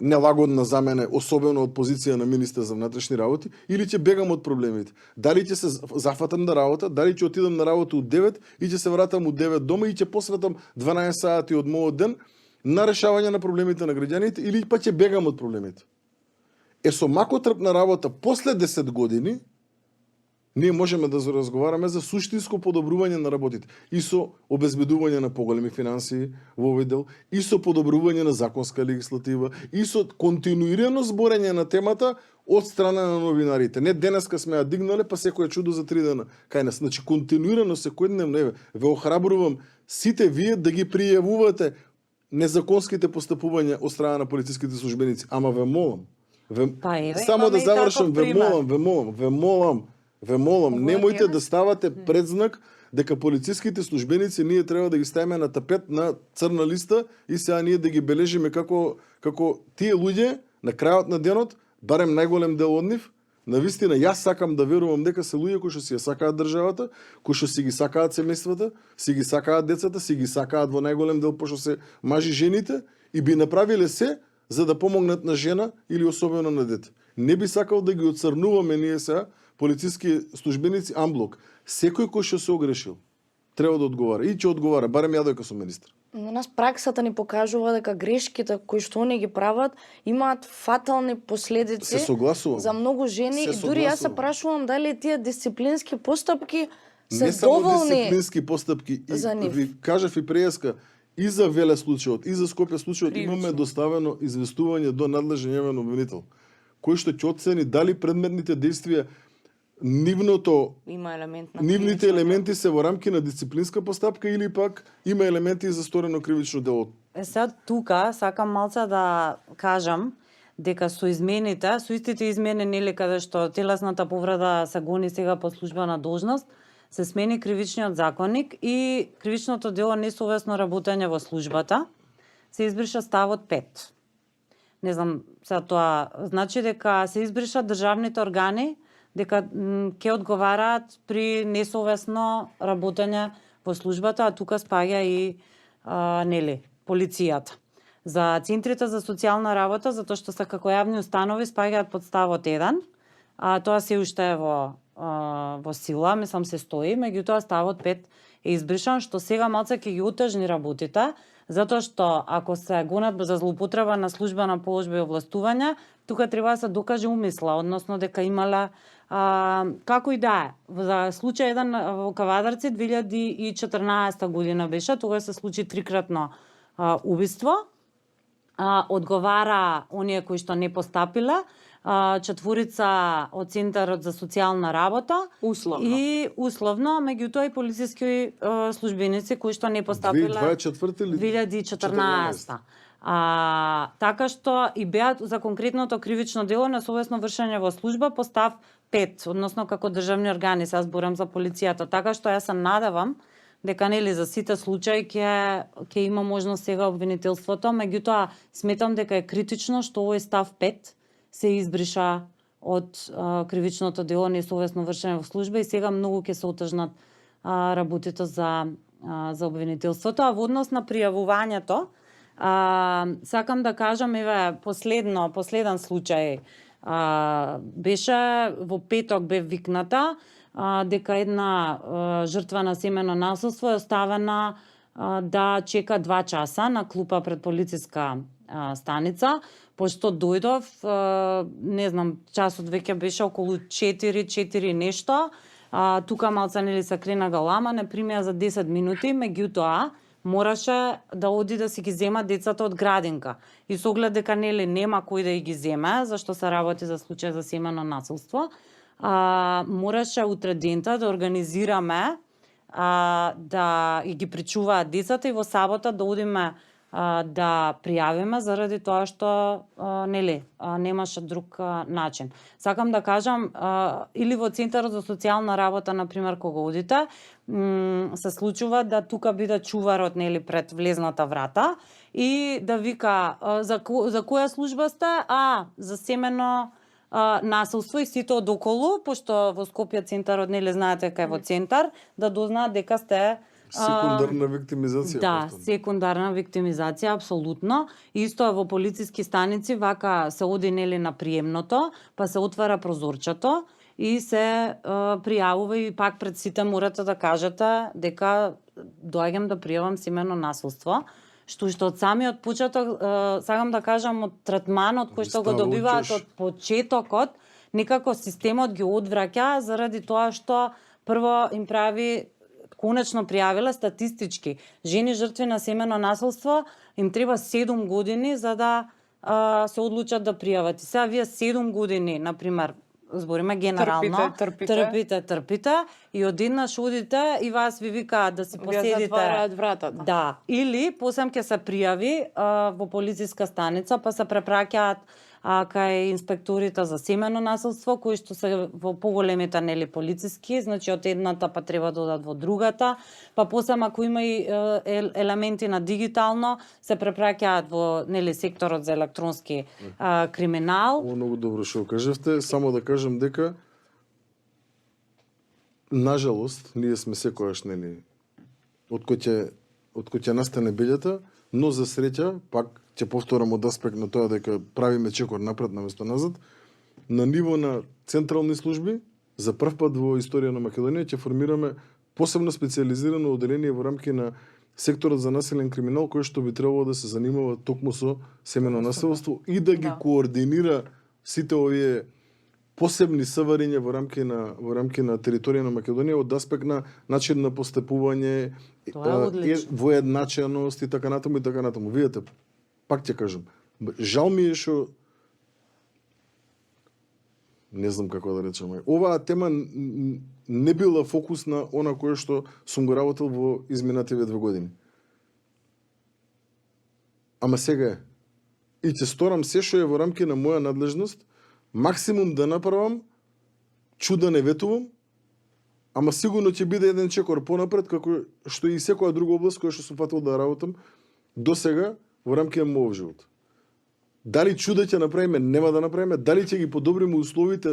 нелагодна за мене, особено од позиција на министер за внатрешни работи, или ќе бегам од проблемите. Дали ќе се зафатам на работа, дали ќе отидам на работа од 9 и ќе се вратам од 9 дома и ќе посветам 12 сати од мојот ден на решавање на проблемите на граѓаните, или па ќе бегам од проблемите. Со макотрпна работа после 10 години ние можеме да разговараме за суштинско подобрување на работите и со обезбедување на поголеми финансии во овој дел, и со подобрување на законска легислатива, и со континуирано зборење на темата од страна на новинарите. Не денеска сме ја дигнале, па секој чудо за 3 дена кај нас. Значи континуирано секојдневно ве охрабрувам сите вие да ги пријавувате незаконските постапувања од страна на полициските службеници, ама ве молам. Само да завршам, ве молам, немојте да ставате предзнак дека полициските службеници ние треба да ги ставиме на тапет на црна листа и сега ние да ги бележиме како тие луѓе на крајот на денот, барем најголем дел од нив, навистина јас сакам да верувам дека се луѓе кои што си ја сакаат државата, кои што си ги сакаат семејствата, си ги сакаат децата, си ги сакаат во најголем дел пошто се мажи жените и би направиле се за да помогнат на жена или особено на дете. Не би сакал да ги оцрнуваме ние сега полициски службеници амблок. Секој кој што се огрешил треба да одговара и ќе одговара, барем ја дека сум министр. На нас праксата ни покажува дека грешките кои што они ги прават имаат фатални последици за многу жени и дури јас се прашувам дали тие дисциплински постапки се не само доволни дисциплински постапки и ви кажав и преска и за Веле случајот, и за Скопје случајот имаме доставено известување до надлежен јавен обвинител, кој што ќе оцени дали предметните действија нивните елементи се во рамки на дисциплинска постапка или пак има елементи за сторено кривично дело. Сега тука сакам малце да кажам дека со измените, со истите измени нели каде што телесната повреда се гони сега по службена должност, се смени кривичниот законник и кривичното дело несовесно работење во службата, се избриша ставот 5. Не знам, сега тоа значи дека се избриша државните органи, дека ќе одговараат при несовесно работење во службата, а тука спаѓа и нели полицијата. За центрите за социјална работа, затоа што се како јавни установи, спаѓаат под ставот 1, а тоа се уште е во сила, мислам се стои, меѓутоа ставот 5 е избришан, што сега малце ќе ги утежни работите, затоа што ако се гонат за злоупотреба на службена положба и овластување, тука треба да се докаже умисла, односно дека имала како и да е. За случај еден во Кавадарци 2014 година беше, тогаш се случи трикратно убиство. Одговара оние кои што не постапиле, 4 од Центарот за социјална работа Условно. и условно, меѓутоа и полициски службеници кои што не постапиле 2024 или 2014. Така што и беа за конкретното кривично дело несовесно вршење во служба по став 5, односно како државни органи, се зборам за полицијата. Така што јас се надевам дека нели за сите случаи ќе има можност сега обвинителството, меѓутоа сметам дека е критично што овој став 5 се избриша од кривичното дело несовесно вршење во служба и сега многу ќе се отежнат работите за обвинителството. А во однос на пријавувањето, сакам да кажам, еве, последен случај беше во петок бе викната дека една жртва на семено насилство е оставена да чека 2 часа на клупа пред полициска станица, пошто дојдов, не знам, часот веќе беше околу 4 нешто, тука малце нели се крена галама, не примеа за 10 минути, меѓутоа мораше да оди да си ги зема децата од градинка. И со оглед дека нели нема кој да ги земе, зашто се работи за случај за семено насилство, мораше утре дента да организираме да ги причуваат децата и во сабота да одиме да пријавиме заради тоа што нели немаше друг начин. Сакам да кажам или во Центарот за социјална работа на пример кога одите се случува да тука биде чуварот нели пред влезната врата и да вика за која служба сте? За семено насилство и сите одоколу, пошто во Скопје Центарот нели знаете кај во центар, да дознаат дека сте секундарна виктимизација. Да, секундарна виктимизација, апсолутно. Исто е во полициски станици, вака се оди нели на приемното, па се отвара прозорчето и се пријавува и пак пред сите морате да кажете дека доаѓам да пријавам семено насилство. Што од самиот почеток, сакам да кажам, од третманот кој што го добиваат од почетокот, некако системот ги одвраќа заради тоа што прво им прави конечно пријавила статистички жени жртви на семено насилство, им треба 7 години за да се одлучат да пријават. И сега вие 7 години, например, збориме генерално, трпите и одеднаш одите и вас ви викаат да си поседите. Вие затвараат вратата. Да, или посем ќе се пријави во полициска станица, па се препраќаат кај инспекторите за семено насилство, кои што се во поголемите нели полициски, значи од едната па треба да одат во другата, па посем ако има и елементи на дигитално, се препраќаат во нели секторот за електронски криминал. Многу добро што кажавте, само да кажам дека нажалост ние сме секогаш нели од кој ќе настане белјата, но за среќа пак ќе повторам од аспект на тоа дека правиме чекор напред наместо назад, на ниво на централни служби, за прв пат во историја на Македонија ќе формираме посебно специализирано оделение во рамки на секторот за насилен криминал, кој што би требало да се занимава токму со семено насилство и да ги координира сите овие посебни савариња во рамки на територија на Македонија од аспект на начин на постапување, воедначеност и така натаму и така натаму. Видете, пак ќе кажам, жал ми е што не знам како да речам. Оваа тема не била фокус на она кое што сум го работел во изминативе 2 години. Ама сега е. и ќе сторам се што е во рамки на моја надлежност, максимум да направам, чуда не ветувам, ама сигурно ќе биде еден чекор понапред, како што и секоја друга област која што сум фатил да работам до сега во рамки на мојот живот. Дали чуда ќе направиме, нема да направиме, дали ќе ги подобриме условите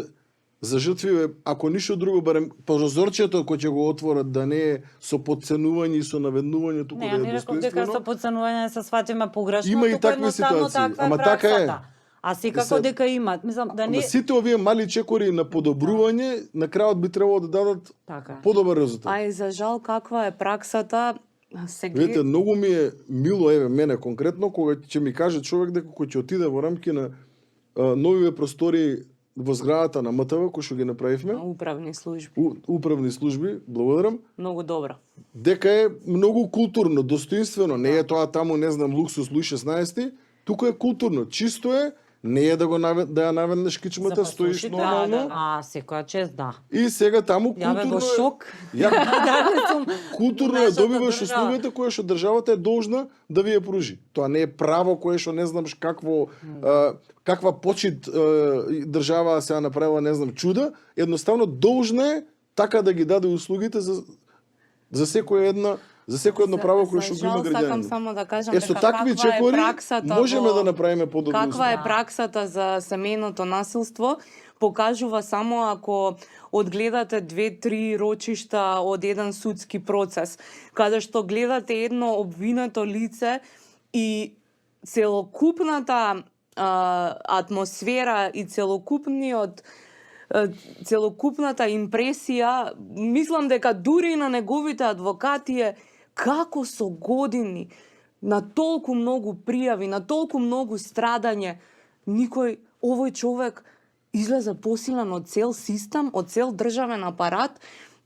за жртви, ако ништо друго, барем прозорчето кој ќе го отворат да не е со подценување и со наведнување, туку Не, да е не реков дека со достоинствено. подценување се сватиме погрешно, Има и туку такви едноставно ситуации, таква е ама така е. праксата. А секако дека има, мислам да Ама не сите овие мали чекори на подобрување на крајот би требало да дадат така. подобар резултат. А и за жал каква е праксата сега? Видите, многу ми е мило, еве, мене конкретно, кога ќе ми каже човек дека кој ќе отиде во рамки на новиве простори во зградата на МТВ, кој што ги направивме, Управни служби. управни служби, благодарам, Многу добро. дека е многу културно, достоинствено, не е тоа таму, не знам, луксус Луи 16, туку е културно, чисто е, не е да го да ја наведнеш кичмата, стоиш нормално. А, секоја чест, да. И сега таму Ја бе културно во шок. Ја, Дали сум културно во ја нашата добиваш држава. услугата која што државата е должна да ви ја пружи. Тоа не е право кое што не знам какво каква почит држава се направила, не знам, чуда, едноставно должна е така да ги даде услугите за секоја едно право кое што го има сакам граѓанин. само да кажам Е, со дека такви каква е чекори праксата можеме во- да направиме подобри Каква услуги. е праксата за семејното насилство покажува само ако одгледате 2-3 рочишта од еден судски процес, каде што гледате едно обвинето лице и целокупната атмосфера и целокупната импресија, мислам дека дури и на неговите адвокати е како со години, на толку многу пријави, на толку многу страдање, овој човек излезе посилен од цел систем, од цел државен апарат.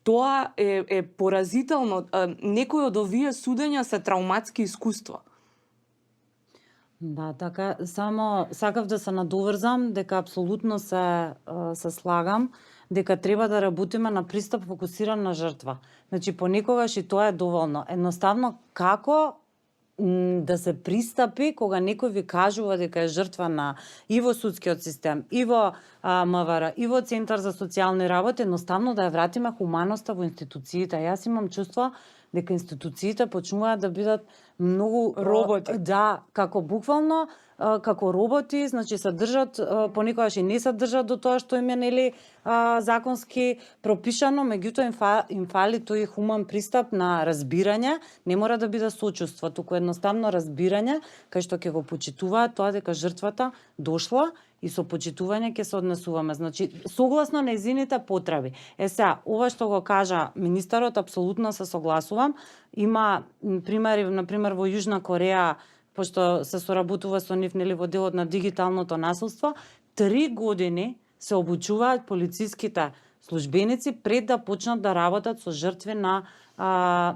Тоа е поразително. Некои од овие судења се трауматски искуства. Да, така, само сакав да се надоврзам дека апсолутно се слагам дека треба да работиме на пристап фокусиран на жртва. Значи, понекогаш и тоа е доволно. Едноставно, како да се пристапи кога некој ви кажува дека е жртва на и во судскиот систем, и во МВР, и во Центар за социјални работи, едноставно да ја вратиме хуманоста во институциите. Јас имам чувство дека институциите почнуваат да бидат многу Роботи. Да, како буквално како роботи, значи се држат, понекогаш и не се држат до тоа што им е нели законски пропишано, меѓутоа им фали тој хуман пристап на разбирање, не мора да биде сочувство, туку едноставно разбирање, кај што ќе го почитуваат тоа дека жртвата дошла и со почитување ќе се однесуваме. Значи, согласно нејзините потреби. Сега, ова што го кажа министерот, апсолутно се согласувам. Има примери, например, во Јужна Кореја, пошто се соработува со нив нели во делот на дигиталното насилство, 3 години се обучуваат полициските службеници пред да почнат да работат со жртви на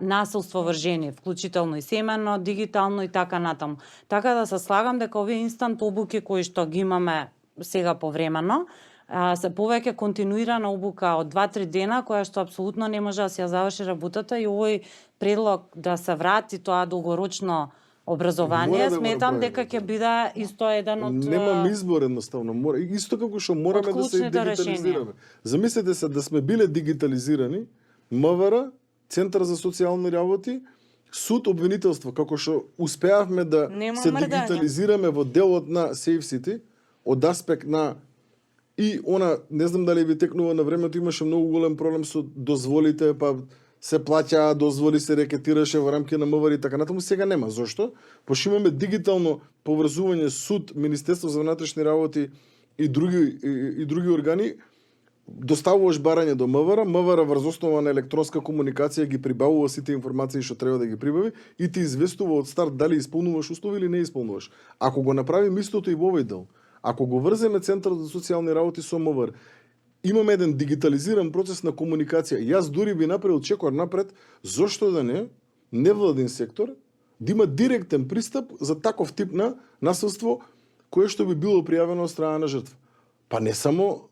насилство врз жени, вклучително и семено, дигитално и така натаму. Така да се слагам дека овие инстант обуки кои што ги имаме сега повремено, се повеќе континуирана обука од 2-3 дена, која што апсолутно не може да се ја заврши работата, и овој предлог да се врати тоа долгорочно образование, Мора да го сметам направиме. дека ќе биде исто еден од Немам избор едноставно, мора. Исто како што мораме да се клучните дигитализираме. Замислете се да сме биле дигитализирани, МВР, Центар за социјални работи, суд, обвинителство, како што успеавме да Нема се мрдање. дигитализираме во делот на Safe City, од аспект на и она, не знам дали ви текнува на времето, имаше многу голем проблем со дозволите, па се плаќаа дозволи, се рекетираше во рамки на МВР и така натаму. Сега нема. Зошто? Пошто имаме дигитално поврзување суд, Министерство за внатрешни работи и други органи, доставуваш барање до МВР, МВР врз основа на електронска комуникација ги прибавува сите информации што треба да ги прибави и ти известува од старт дали исполнуваш услови или не исполнуваш. Ако го направи истото и во овој дел, ако го врземе Центарот за социјални работи со МВР, имаме еден дигитализиран процес на комуникација. Јас дури би направил чекор напред, зошто да не невладин сектор да има директен пристап за таков тип на насилство кое што би било пријавено од страна на жртва. Па не само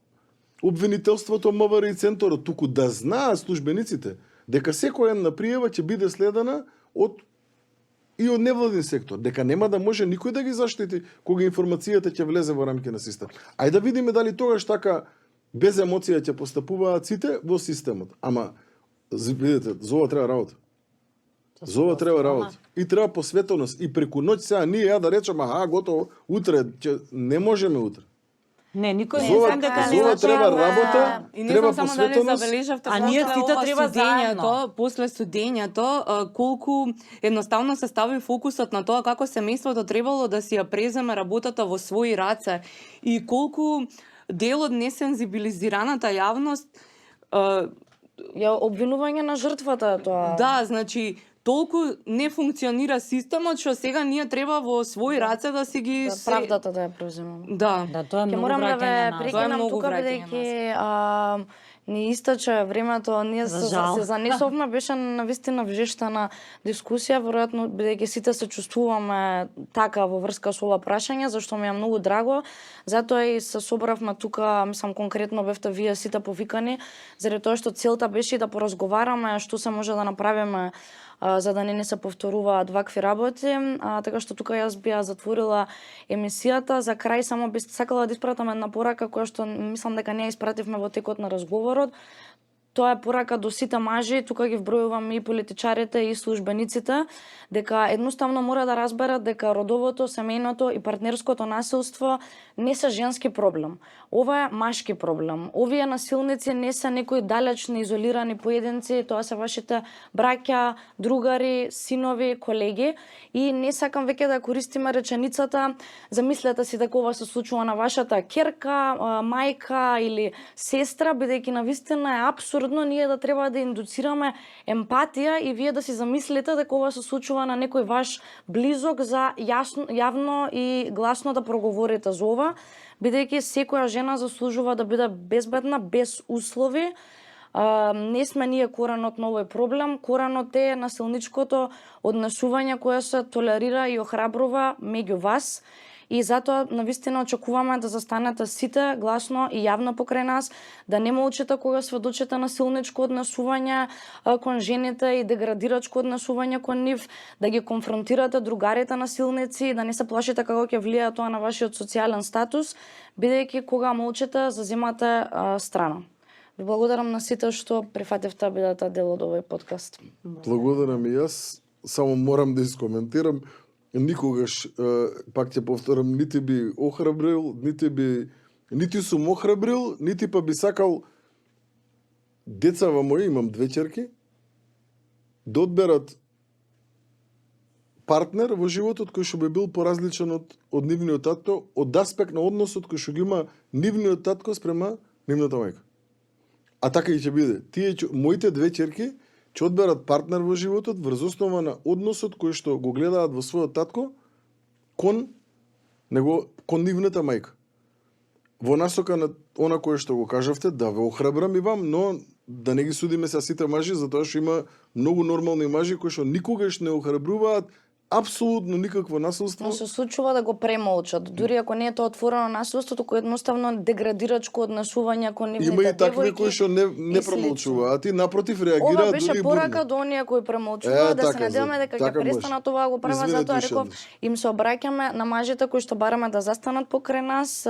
обвинителството, МВР и Центарот, туку да знаат службениците дека секоја една пријава ќе биде следена од и од невладин сектор, дека нема да може никој да ги заштити кога информацијата ќе влезе во рамки на систем. Ајде да видиме дали тогаш така без емоција ќе постапуваат сите во системот. Ама видите, за ова треба работа. За ова треба работа. И треба посветеност и преку ноќ сега ние ја да речеме готово, утре ќе не можеме утре. Не, никој не За знам дека ова треба работа, И не треба знам само дали посветеност. забележавте А ние после сите ова треба судењето, заедно. после судењето, колку едноставно се стави фокусот на тоа како семејството требало да си ја преземе работата во своји раце и колку дел од несензибилизираната јавност Ја обвинување на жртвата тоа. да, значи толку не функционира системот што сега ние треба во своји раце да си ги Правдата да ја превземаме. Да. Да, тоа е Ќе многу морам да враќање ве на Тоа е прекинам многу тука враќање бидејќи ни истача времето, ние За се жал. занесовме, беше навистина вжештана дискусија, веројатно бидејќи сите се чувствуваме така во врска со ова прашање, зашто ми е многу драго. Затоа и се собравме тука, мислам конкретно бевте вие сите повикани, заради тоа што целта беше да поразговараме што се може да направиме за да не се повторуваат вакви работи, така што тука јас би ја затворила емисијата. За крај само би сакала да испратам една порака која што мислам дека не ја испративме во текот на разговорот. Тоа е порака до сите мажи, тука ги вбројувам и политичарите и службениците, дека едноставно мора да разберат дека родовото, семејното и партнерското насилство не се женски проблем. Ова е машки проблем. Овие насилници не се некои далечни, изолирани поединци, тоа се вашите браќа, другари, синови, колеги и не сакам веќе да користиме реченицата замислете си дека ова се случува на вашата ќерка, мајка или сестра, бидејќи навистина е апсурдно ние да треба да индуцираме емпатија и вие да си замислите дека ова се случува на некој ваш близок за јавно и гласно да проговорите за ова, бидејќи секоја жена заслужува да биде безбедна, без услови. Не сме ние коренот на овој проблем, коренот е насилничкото однесување кое се толерира и охрабрува меѓу вас. И затоа навистина очекуваме да застанете сите гласно и јавно покрај нас, да не молчите кога сведочите насилничко однесување кон жените и деградирачко однесување кон нив, да ги конфронтирате другарите насилници, да не се плашите како ќе влијае тоа на вашиот социјален статус, бидејќи кога молчите заземате страна. Ви благодарам на сите што прифативте да бидете дел од овој подкаст. Благодарам и јас. Само морам да искоментирам. Никогаш, пак ќе повторам, нити би охрабрил, нити сум охрабрил, нити па би сакал децава мои, имам 2 ќерки, да одберат партнер во животот кој што би бил поразличен од нивниот татко, од аспект на односот кој што ги има нивниот татко спрема нивната мајка. А така и ќе биде. Моите 2 ќерки ќе одберат партнер во животот врз основа на односот кој што го гледаат во својот татко кон нивната мајка. Во насока на она кое што го кажавте, да ве охрабрам и вам, но да не ги судиме се сите мажи, затоа што има многу нормални мажи кои што никогаш не охрабруваат апсолутно никакво насилство. Но се случува да го премолчат, дури ако не е тоа отворено насилство, туку едноставно деградирачко однесување кон нивните Има и такви девојки кои што не премолчуваат и напротив реагираат Ова дури беше и порака бурно. до оние кои премолчуваат, да се надеваме дека ќе престанат тоа да го прават, затоа реков им се обраќаме на мажите кои што бараме да застанат покрај нас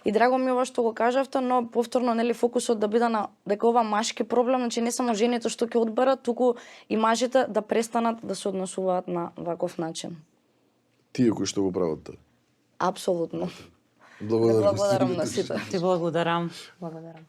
и драго ми ова што го кажавте, но повторно нели фокусот да биде на дека ова машки проблем, значи не само жените што ќе одберат, туку и мажите да престанат да се однесуваат на ваков начин. Тие кои што го прават тоа. Апсолутно. Благодарам Благодарам на сите. Ти благодарам. Благодарам.